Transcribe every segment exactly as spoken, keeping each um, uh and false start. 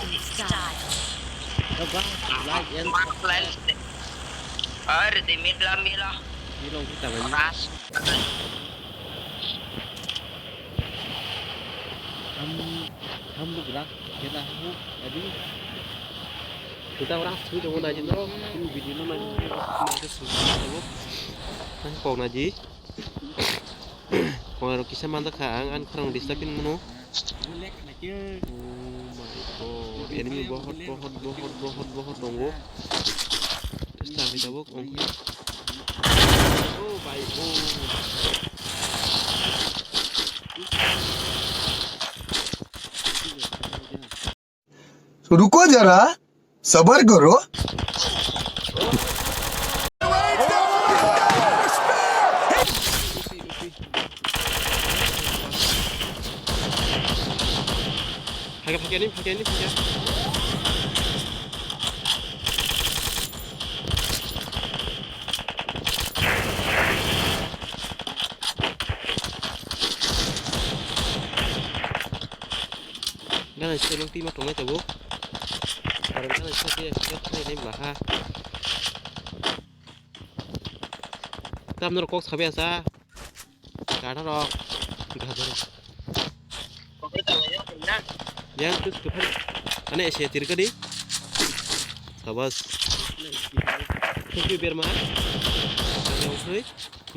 Style. Aba, like and subscribe. Ar de mila mila. Mila kita bani. Ras. Ham, ham bugra, kita hu, adi. Kita orang sudah mau nanya no, ini video no nanya, nanya sudah no. Nang kok naji. Kok aro kisa manda kha ang, an khorang disturb in mano. Oh my God, enemy bohot, bohot, bohot, bohot, bohot tongo. Terus tak kita bok, ongkha. Oh my God. रुको जरा, सबर करो। Phake, phake ni, phake ni, phake. Gana selong tima tongnai tabuk. Parang gana sa khe khe khe nai bla ha. Tam norok kok sabi asa. Kathar rok. Gajar. Yang tu tu kan. Ane ese tir ka di. Sabas. Thank you berma. Yang sui.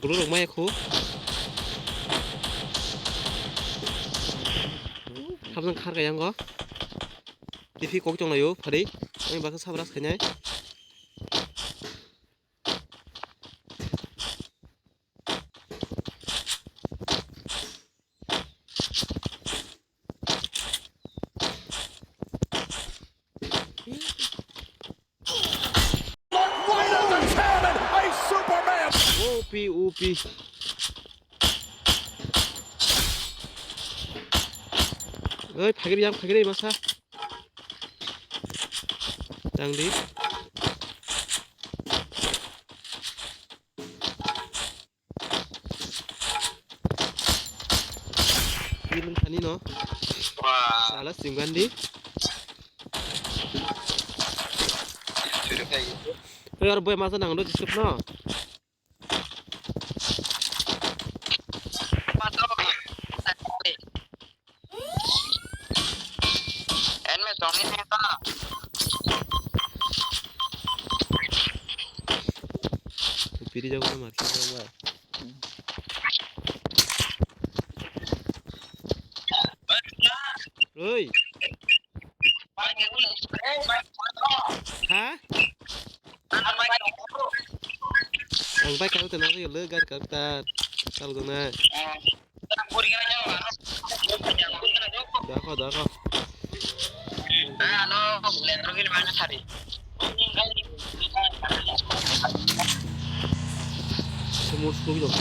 Guru rok maya khu. Sabjang khar ka yang go. T V kok chong layo phari. Ang baksa sabras khainai. Upi, upi. Oi, phagiri yang, phagiri masa. Tang di. Ilung sani no. Wah. Salah simgan di. Sudah kayak gitu. Oi, aro boy masa nang do disturb no. Masuk. Enemy tongni neta. Piri jago na market jago ba. Oi. Ha? Ang bike kang tena ko yolo gar kar tar. Tal gona. Dakho, dakho. Mursul dong.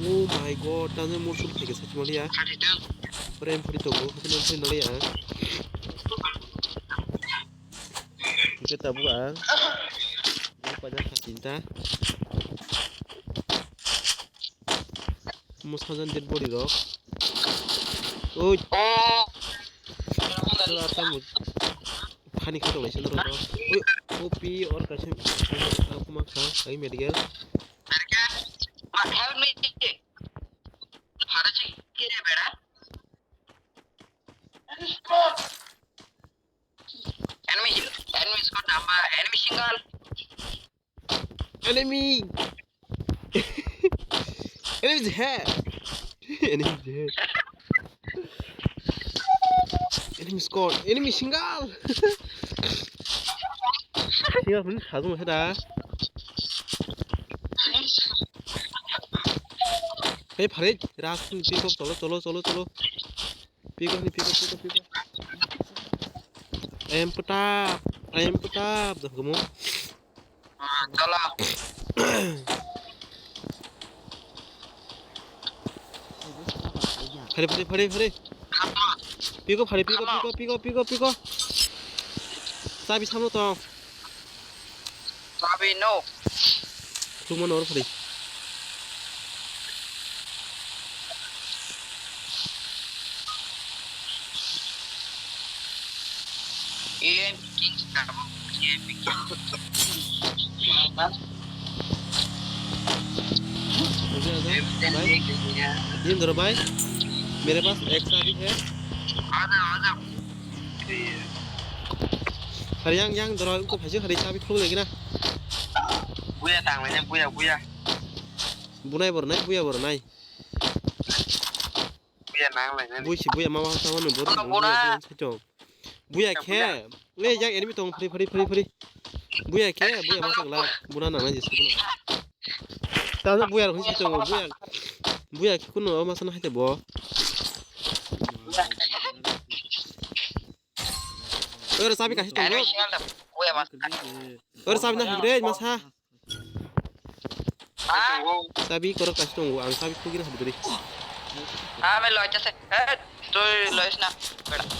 Oh my God, tane mursul thai ke sachmali ya. Ore M forty tongo, hati nang thai nalai ya. Hingke tabuk ang. Ini pajar kha tinta. Mo sajan dead body rok. Oi. Sala tamu. Khani kha tong lai sala rok. Oi. Kopi or kaisa. Aku ma kha, ai medical. Help me. Phara chikire bera. Enemy, enemy squad number, enemy single. Enemy. Enemy is here. Enemy is here. Enemy squad, enemy single. Single pun satu masih dah. Hei, Farid, ras tu, tu, tu, cholo, cholo, cholo, cholo. Pick up ni, pick up, pick up, pick up. I am petap, I am petap, dah kamu. Kalah. Phari, phari, phari, phari. Pick up, phari, pick up, pick up, pick up, pick up, pick up. Sabi samno tong. Sabi no. Thumano oro phari. ये किंग से करबो, ये भी किंग। मुझे आजा, भाई। ये धरो भाई, मेरे पास एक चाबी है। आजा, आजा। Hari yang, yang, dora, ko phaji hari chabi khuluk lagi na. Buya tang lainai, buya, buya. Bunai bor nai, buya bor nai. Buya nang lainai. Bui si buya mama sama nung bor. Buya, buya, buya, buya. Buya khe. Le, yang enemy tong, phari, phari, phari, phari. Buya khe, buya masa gla. Buna nang nai jesi buna. Ta buya rok si tongo, buya. Buya khe kuno masa na haite bo. Oro sabi kasi tongo. Oro sabi na higre masa. Sabi korok kasi tongo, ang sabi kugina habduri. Ah, me loy jase. Eh, tui loy sna.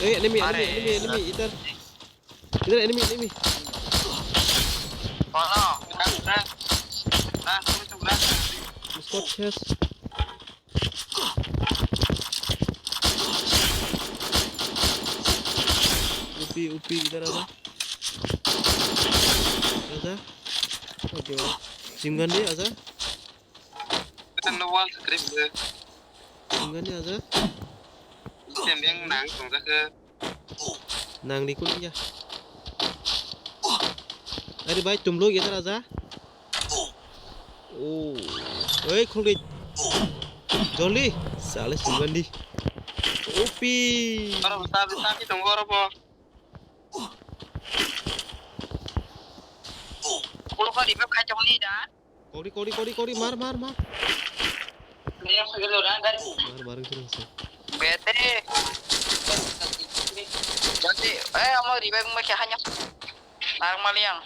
Eh, enemy, enemy, enemy, enemy, idhar. Idhar enemy, enemy. Kono? Squad ses. Upi, upi, idhar aja. Aja. Okay. Jimgandi, aja. Kan no wall script. Jimgandi, aja. Sem yang nang tong ka. Nang di kun ya. Are bhai, tum log idhar aja. Oh. Oi, khuldi. Joldi. Sale sungandi. Opi. Oro sabi, sabi tong oro bo. Ulo kha revive khai tong ni da. Kori, kori, kori, kori, mar, mar, mar. Mar, mar, kiri hose. Bete. Jati, eh, amo revive mo kya hanya. Narang maliang.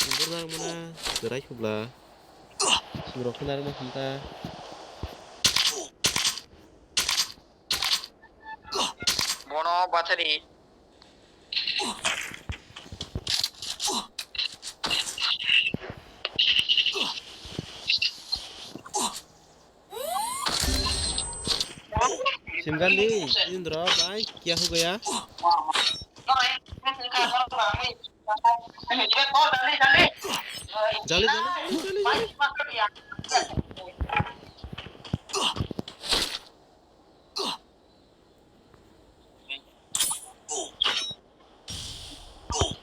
Sumber narang mana, gerai kubla. Sumber khe narang mana kanta. Bono battery. Simgandi, Indra, bhai, kya ho gaya? Jale, jale, jale, jale, jale.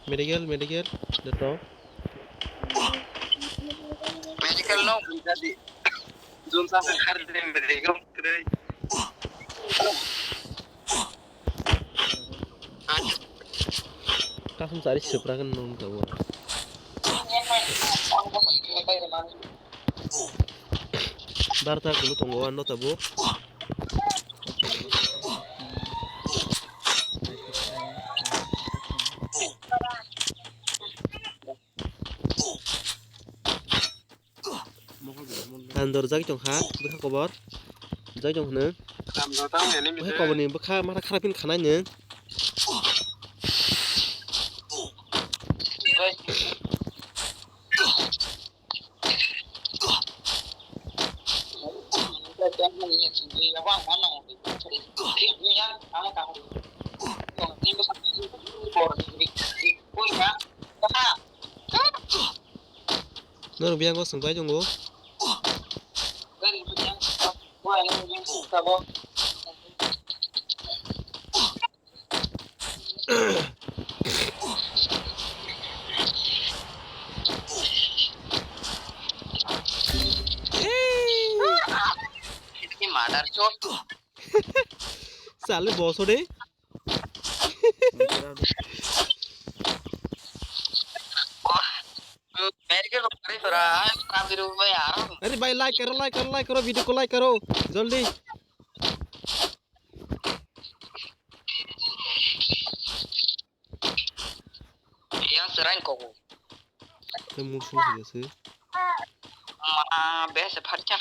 Medical, medical, the top. Medical no. Jun sa har de medical kre. Kasum sari supra kan nung tabo. Barta kulu tongo ano tabo. Andor jagwi tong kha, bwkha kobor. Jagwi tong hwno. Bwkha kobor ni bwkha mata khara phin khanai nwng. Norok biyang o swng pai tongo. Mother chot. Sale boso de. अरे भाई, like करो, like करो, like करो, video को like करो जल्दी। Yang serang kok. Te musuh ya sih. Ma, biasa parcha.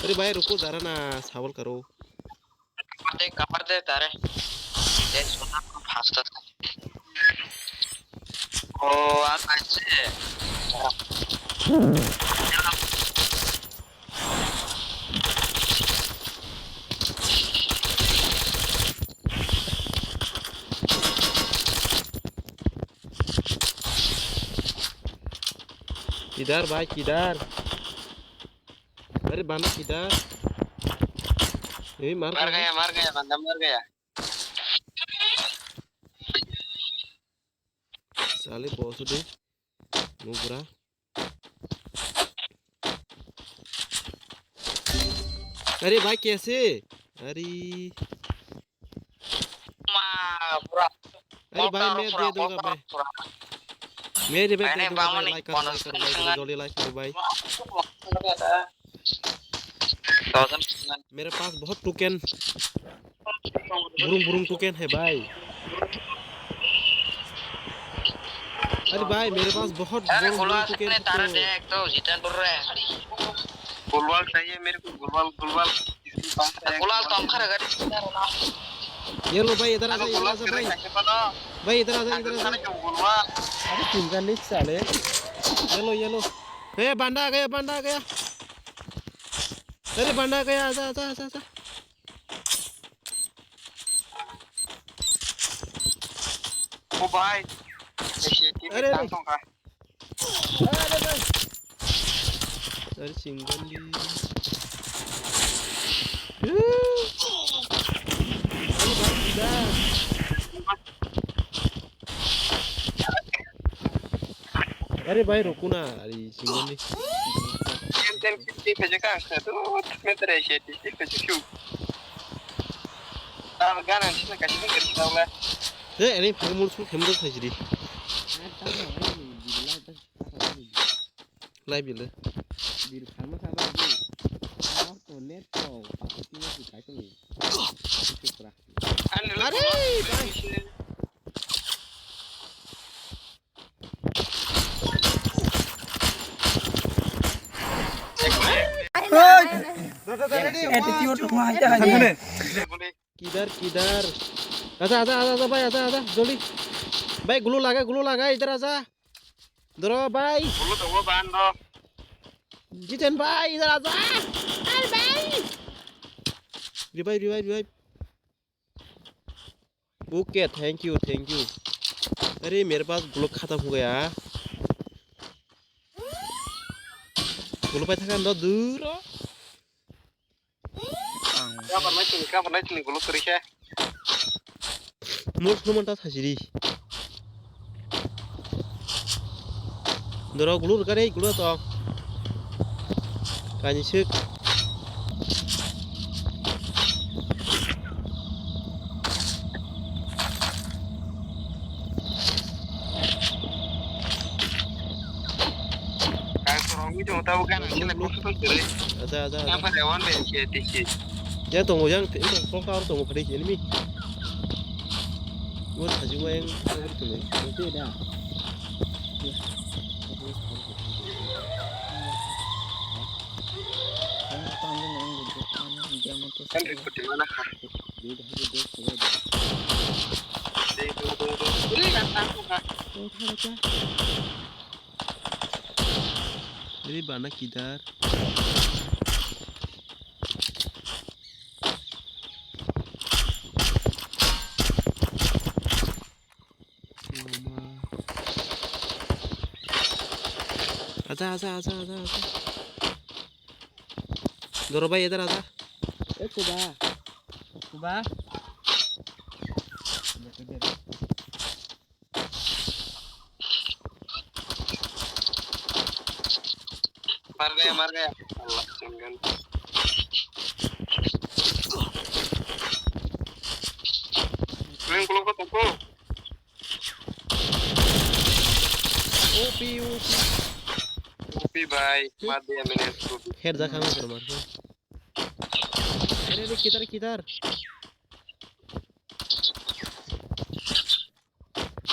अरे भाई रुको जरा ना, सावल करो। Kamar de, kamar de tare. De suna ko fast. O, a kaise. Kidar bhai, kidar. Are bana kidar. Ei mar. Mar gaya, mar gaya, banda mar gaya. Sale boss de. Nugra. Are bhai kaise? Are. अरे भाई, मैं दे दूंगा भाई। मैं रिवाइव दे दूंगा भाई, लाइक करो, लाइक करो भाई, जल्दी लाइक करो भाई। मेरे पास बहुत टोकन, बुरुम बुरुम टोकन है भाई। अरे भाई, मेरे पास बहुत अरे बुरुम बुरुम टोकन। तारा देख तो जितेंद्र रे। गुलवाल चाहिए मेरे को, गुलवाल, गुलवाल। गुलाल तो हम खा रहे। Yellow भाई, इधर आजा, इधर आजा भाई। भाई, इधर आजा, इधर आजा। अरे, चिंता नहीं साले। Yellow, yellow। ए, बंदा आ गया, बंदा आ गया। अरे, बंदा आ गया, आजा, आजा, आजा, आजा। ओ भाई। अरे, अरे। Are single di. Are bhai, rukuna, are single di. Hey, ani phai mul suk hem dok thaisidi. Lai bile. Bil kharma kha ba bu. Aro to net to pakati ne kai to ni. Are bhai. Attitude wah aja aja. किधर, किधर? आजा, आजा, आजा, आजा भाई, आजा, आजा, जल्दी। भाई, ग्लू लगा, ग्लू लगा, इधर आजा। धरो भाई। ग्लू तो वो बांध दो। जितेन भाई, इधर आजा। अरे भाई। Revive, revive, revive. Okay, thank you, thank you। अरे, मेरे पास ग्लू खत्म हो गया। ग्लू पाई था दो दूर। Cover nai sini, cover nai sini, guluk kwrwi khe. Mur sumon ta thasiri. Doro gulur gare gulur to. Kani sik. Kang sorong mi tong tabo gana sila kusu to sere. Acha, acha, acha. Yang pada wan be sia tisi. Yang tongo yang te tong tong kar tongo phari enemy. Wo thaji wa yang tongo. Itu dah. Kan rikuti mana kah? Ini bana kidar. Acha, acha, acha, acha, acha. Doro bhai, idhar acha. Eh, Kuba. Kuba. Mar gaya, mar gaya. Allah, jangan. Kalian keluar kota, bro. Opi, opi. Opi, bhai. Mat diya maine isko bhi. Head da khang karo mar. Are, are, kidhar, kidhar?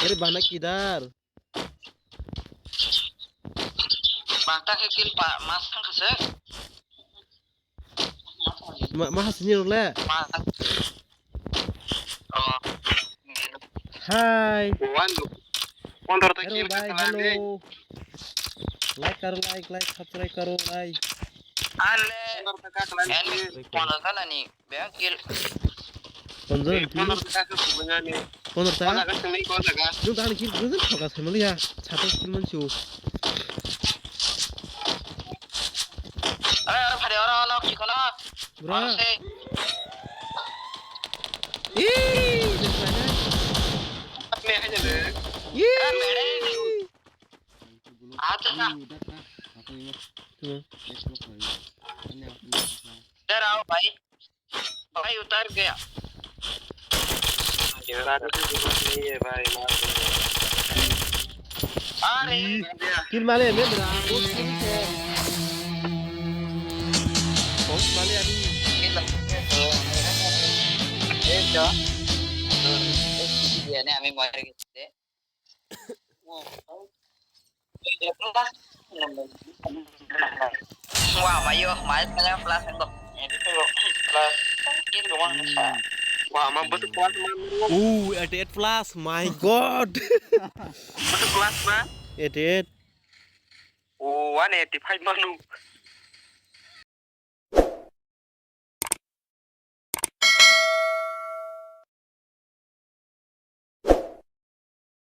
Are, bana kidhar? Banta ke kill pa, mas khang kha se. Ma, ma hasini rok le? Ma. Oh. Hi. Wan. Pondro ta kill ka khala de. Hello. Like karo, like, like, subscribe karo, like. Anle. Pondro ta ka khala de. Pondro ta nani. Beng kill. Ponjon kill. Ponor ta. Ponor ta. Ponor ta. Jung ta kill, jung ta thoka sai mali ya. Chata kill man chu. Bro. Ih, dasar. Me aja deh. Ih. Acha. Hmm. Idarao bhai. Bhai utar gaya. Are. Kill male, me bra. Post male, ani. Kill male. Eto. Eto. Ami mare gite. Wah, mayo, mayo saya plus enggak. Plus. Wah, ma betul plus man. Ooh, eighty-eight plus, my God. Betul plus man. Eighty-eight. Oh, one eighty-five manu.